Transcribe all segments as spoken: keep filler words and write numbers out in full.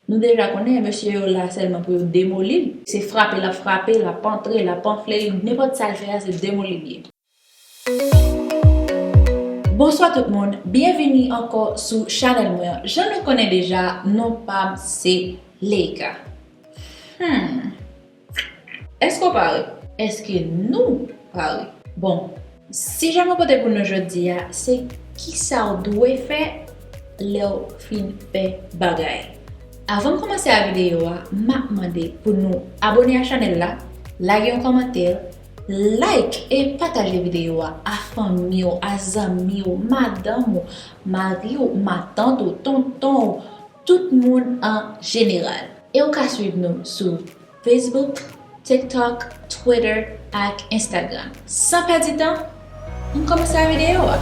Nou deja konnen mesye yo la sèlman pou yo demoli l. Se frape l ap frape, l ap antre, l ap anfle, nenpòt sa l fè a, se demoli l ye. Bonswa tout moun, byenvini ankò sou chanèl mwen an. Jan nou konnen deja, non pa m se Leika. Hmm. Èske w pare? Èske nou pare? Bon, sijè mwen pote pou nou jodi a, se kisa w dwe fè lè w fin fè bagay. Avan m kòmanse a videyo a, m ap mande pou nou abòne a chanèl la, lage yon kòmantè, like e pataje videyo a a fanmi w, a zanmi w, madanm ou, mari w, matant ou, tonton w, tout moun an jeneral. E w ka swiv nou sou Facebook, TikTok, Twitter ak Instagram. San pèdi tan, ann kòmanse a videyo a.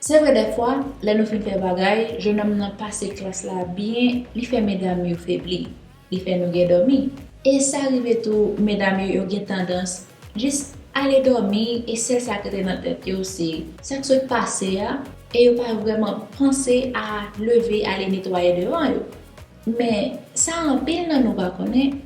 Se vre, dèfwa, lè nou fin fè bagay, jennonm nan pase klas la byen, li fè medam yo febli. Li fè nou gen dòmi. E sa rive tou, medam yo, yo gen tandans jis ale dòmi, e sèl sa k rete nan tèt yo se sa k sot pase a, e yo pa vrèman panse a leve ale netwaye devan yo. Men, sa anpil nan nou pa konnen,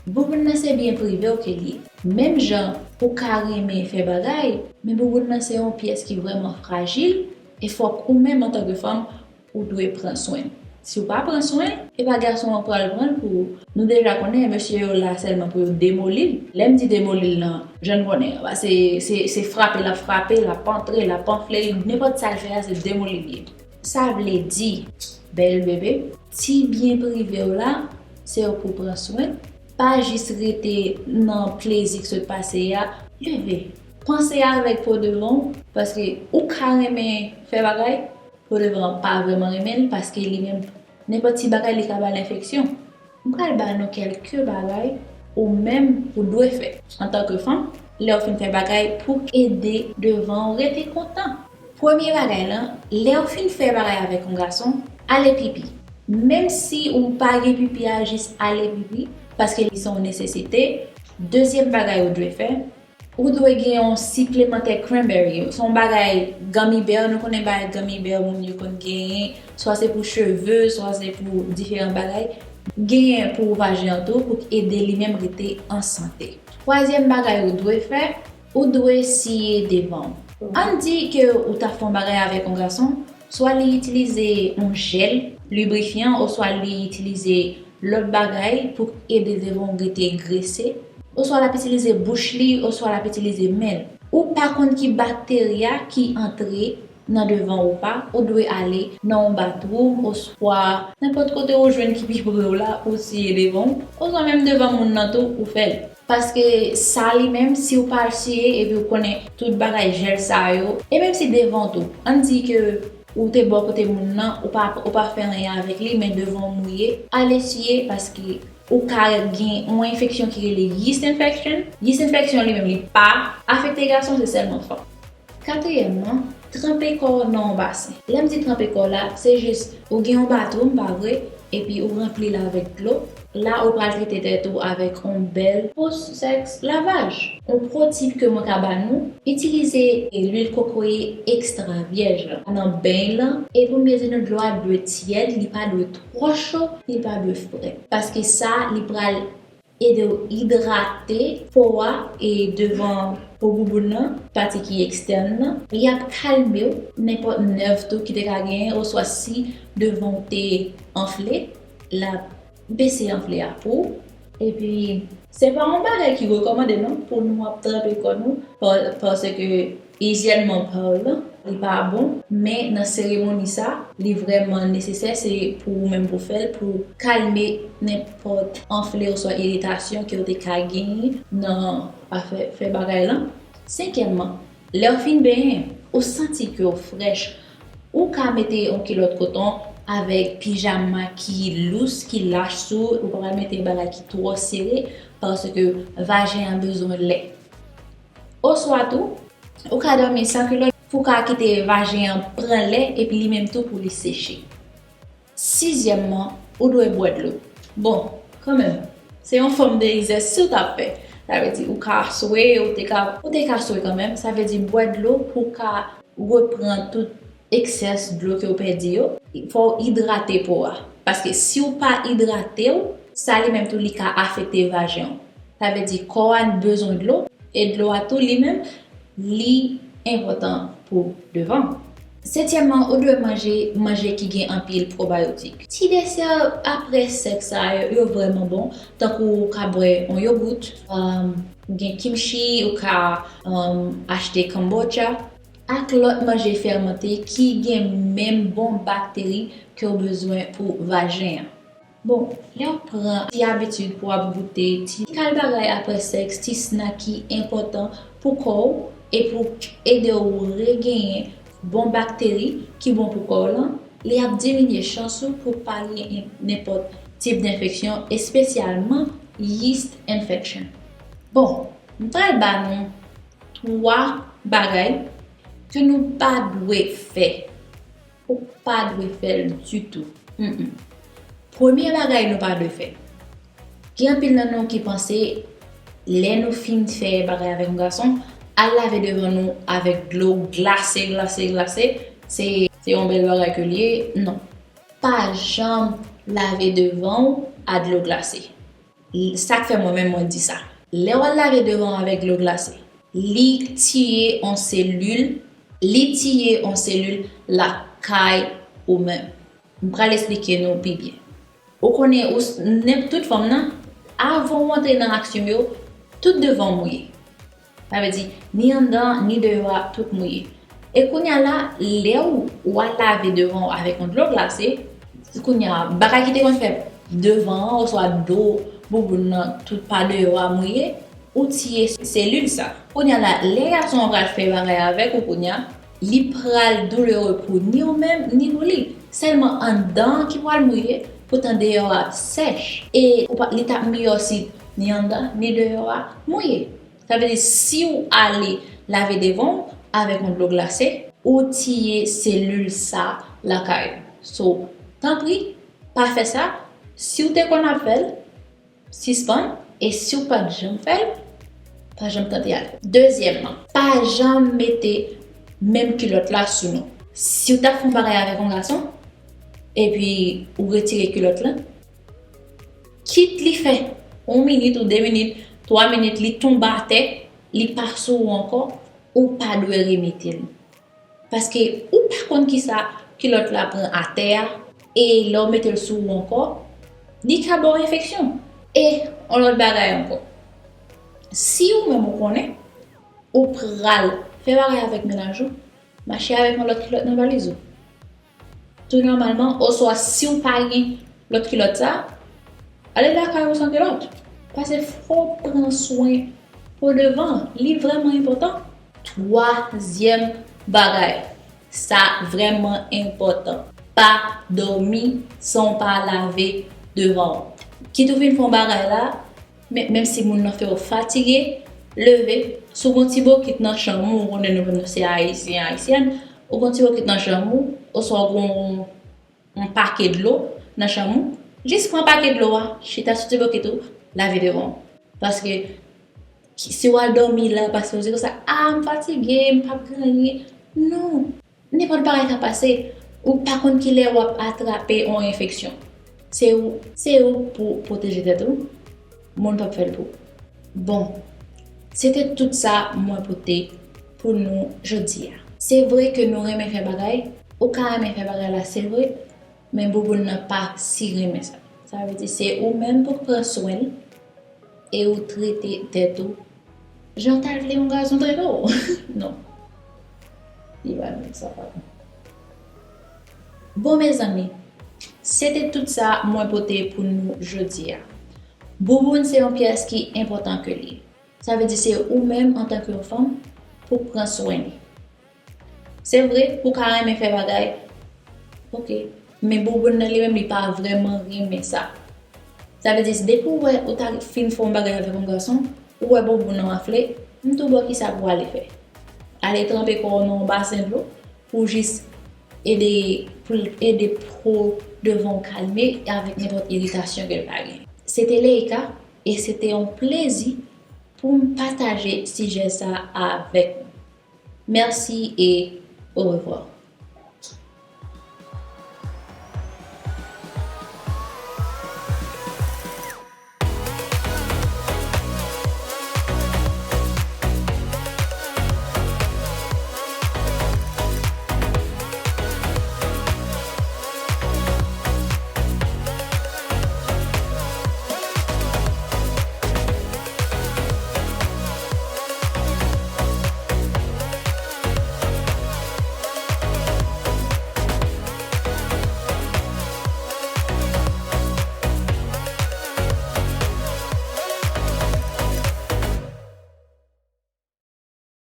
bouboun nan se byen prive w ke l ye. Menm jan ou ka renmen fè bagay, men bouboun nan se yon pyès ki vrèman frajil, e fòk ou menm antanke fanm, ou dwe pran swen l. Si w pa pran swen l, e pa gason an pral pran l pou ou. Nou deja konnen mesye yo la sèlman pou yo demoli l. Lè m di demoli l nan, jan n konnen an, se, se, se frape l ap frape, l ap antre, l ap anfle, nenpòt sa l fè a, se demoli l ye. Sa vle di, bèl bebe, ti byen prive w la, se ou pou pran swen l. Pa jis rete nan plezi k sot pase a. Leve. Panse avèk po devan w, paske ou ka renmen fè bagay, po devan an pa vrèman renmen l, paske li menm, nenpòt ti bagay li ka ba l enfeksyon. M pral ba nou kèlke bagay ou menm ou dwe fè antanke fanm, lè w fin fè bagay pou ede devan w rete kontan. Premye bagay lan, lè w fin fè bagay avèk yon gason, ale pipi. Menm si ou pa gen pipi a, jis ale pipi, paske li se yon nesesite. Dezyèm bagay ou dwe fè, ou dwe gen yon siplemantè cranberry. Se yon bagay gummy bear, nou konnen bagay gummy bear moun yo konn genyen, swa se pou cheve, swa se pou diferan bagay. Genyen pou vajen an tou, pou ede li menm rete an sante. Twazyèm bagay ou dwe fè, ou dwe siye devan w. Ann di ke ou ta fè yon bagay avèk yon gason, swa li itilize yon jèl librifyan, oswa li itilize lòt bagay pou ede devan w rete grese, oswa l ap itilize bouch li, oswa l ap itilize men l. Ou pa konn ki bakteri a ki antre nan devan ou pa, ou dwe ale nan yon bathroom, oswa nenpòt kote ou jwenn ki pi pre w la, ou siye devan w, oswa menm devan moun nan tou, ou fè l. Paske sa li menm, si w pa al siye, epi w konnen tout bagay jèl sa yo, e menm si devan w tou, ann di ke ou te bò kote moun nan, ou pa, ou pa fè anyen avèk li, men devan w mouye, ale siye, paske ou ka gen yon enfeksyon ki rele yeast infection. Yeast infection li menm, li pa afekte gason, se sèlman fanm. Katriyèmman, tranpe kò w nan yon basen. Lè m di tranpe kò w la, se jis ou gen yon bathroom, pa vre, epi ou ranpli l avèk dlo. La, ou pral trete tèt ou avèk yon bèl post sex lavage. Yon pro tip ke mwen ka ba nou, itilize lwil kokoye ekstra vyèj la nan beny lan, e pou m byen di nou, dlo a dwe tyèd, li pa dwe twò cho, li pa dwe fre. Paske sa, li pral ede w idrate po a e devan po bouboun nan, pati ki ekstèn nan. Li ap kalme w, nenpòt nèv tou ki te ka genyen, oswa si devan w te anfle, l ap bese anfle a pou ou. Epi, se pa yon bagay ki rekòmande non pou nou ap tranpe kò nou, pa-, paske izyènman palan, li pa bon, men nan seremoni sa, li vrèman nesesè, se pou ou menm pou fè l, pou kalme nenpòt anfle oswa iritasyon ke w te ka genyen nan afè fè bagay lan. Senkyèmman, lè w fin benyen, ou santi ke w frèch, ou ka mete yon kilòt koton avèk pijama ki lous, ki lach sou, ou pa pral mete yon bagay ki twò sere, paske vajen an bezwen lè. Oswa tou, ou ka dòmi san kilòt pou w ka kite vajen an pran lè epi li menm tou pou li seche. Sizyèmman, ou dwe bwè dlo. Bon, kanmenm, se yon fòm de egzèsis w t ap fè. Sa vle di, ou ka swe, ou te ka, ou te ka swe kanmenm. Sa vle di, bwè dlo pou w ka reprann tout eksès dlo ke w pèdi yo. Fò w idrate po a. Paske si w pa idrate w, sa li menm tou li ka afekte vajen w. Sa vle di, kò a bezwen dlo, e dlo a tou li menm, li enpòtan pou devan. Setyèmman, ou dwe manje manje ki gen anpil pwobayotik. Ti desè apre sèks sa yo, yo vrèman bon, tankou w ka bwè yon yogout, um, gen kimchi, ou ka um, achte kombucha, ak lòt manje fèmante ki gen menm bon bakteri ke w bezwen pou vajen an. Bon, lè w pran ti abitid pou w ap goute ti kal bagay apre sèks, ti snack ki enpòtan pou kò w e pou ede w regenyen bon bakteri ki bon pou kò w lan, li ap diminye chans ou pou pa gen nenpòt tip enfeksyon, espesyalman yeast infection. Bon, m pral ba nou twa bagay ke nou pa dwe fè. Ou pa dwe fè l ditou. Mm-mm. Premye bagay nou pa dwe fè. Gen anpil nan nou ki panse, lè nou fin fè bagay avèk yon gason, al lave devan nou avèk dlo glase, glase, glase, se, se yon bèl bagay ke l ye. Non. Pa janm lave devan w a dlo glase. Sa k fè mwen menm mwen di sa. Lè w al lave devan w avèk dlo glase, li tiye yon selil, li tiye yon selil lakay ou menm. M pral esplike nou pi byen. Ou konnen, ou, nenp tout fanm nan, avan w antre nan aksyon yo, tout devan w mouye. Sa vle di, ni anndan, ni deyò a, tout mouye. E kounye a la, lè w, w al lave devan w avèk yon dlo glase, kounye a, bagay ki te konn fè devan an, oswa do, bouboun nan, tout pa deyò a mouye, ou tiye selil sa. Kounye a la, lè gason an pral fè bagay avèk ou kounye a, li pral doulere pou ni ou menm, ni pou li. Sèlman anndan an ki pral mouye, poutan deyò a sèch. E ou pa, li t ap miyò si ni anndan, ni deyò a mouye. Sa vle di, si w ale lave devan w avèk yon dlo glase, ou tiye selil sa lakay ou. So, tanpri, pa fè sa. Si w te konn ap fè l, sispann. E si w pa t janm fè l, pa janm tante al fè l. Dezyèmman, pa janm mete menm kilòt la sou nou. Si w t ap fè yon bagay avèk yon gason, epi ou retire kilòt la, kit li fè yon minit ou de minit, twa minit, li tonbe atè, li pa sou ou ankò, ou pa dwe remete l. Paske ou pa konn kisa kilòt la pran atè a, e lè w mete l sou ou ankò, li ka ba w enfeksyon. E yon lòt bagay ankò. Si ou menm ou konnen, ou pral fè bagay avèk mennaj ou, mache avèk yon lòt kilòt nan valiz ou. Tou nòmalman, oswa si w pa gen lòt kilòt sa, ale lakay ou san kilòt. Paske fò w pran swen po devan, li vrèman enpòtan. Twazyèm bagay, sa vrèman enpòtan. Pa dòmi san w pa lave devan w. Kit ou vin fè yon bagay la, men, menm si moun nan fè w fatige, leve, si w gon ti bokit nan chanm ou, ou konnen nou menm nou se Ayisyen, Ayisyèn, ou gon ti bokit nan chanm ou, oswa w gon yon pake dlo nan chanm ou, jis pran pake dlo a, chita sou ti bokit ou, lave devan w. Paske, ki, si w al dòmi la, paske w di konsa, a, m fatige, m p ap gen anyen. Non. Nenpòt bagay ka pase. Ou pa konn kilè w ap atrape yon enfeksyon. Se ou, se ou pou pwoteje tèt ou. Moun p ap fè l pou ou. Bon, se te tout sa mwen pote pou nou jodi a. Se vre ke nou renmen fè bagay, ou ka renmen fè bagay la, se vre, men bouboun nan pa si renmen sa. Sa vle di se ou menm pou pran swen l e ou trete tèt ou jan w ta vle yon gason trete w. Non. Li pa menm sa pa bon. Bon, mezanmi, se te tout sa mwen pote pou nou jodi a. Bouboun se yon pyès ki enpòtan ke li ye. Sa vle di se ou menm antanke yon fanm pou pran swen li. Se vre, ou ka renmen fè bagay, oke, men bouboun nan li menm li pa vrèman renmen sa. Sa vle di, depi w wè ou ta fin fè yon bagay avèk yon gason, ou wè bouboun nan anfle, m tou ba w kisa pou w ale fè. Ale tranpe kò w nan yon basen dlo pou jis ede, pou ede po devan w kalme avèk nenpòt iritasyon ke l ka gen. Se te Leïka e se te yon plezi pou m pataje sijè sa a avèk nou. Mèsi e orevwa.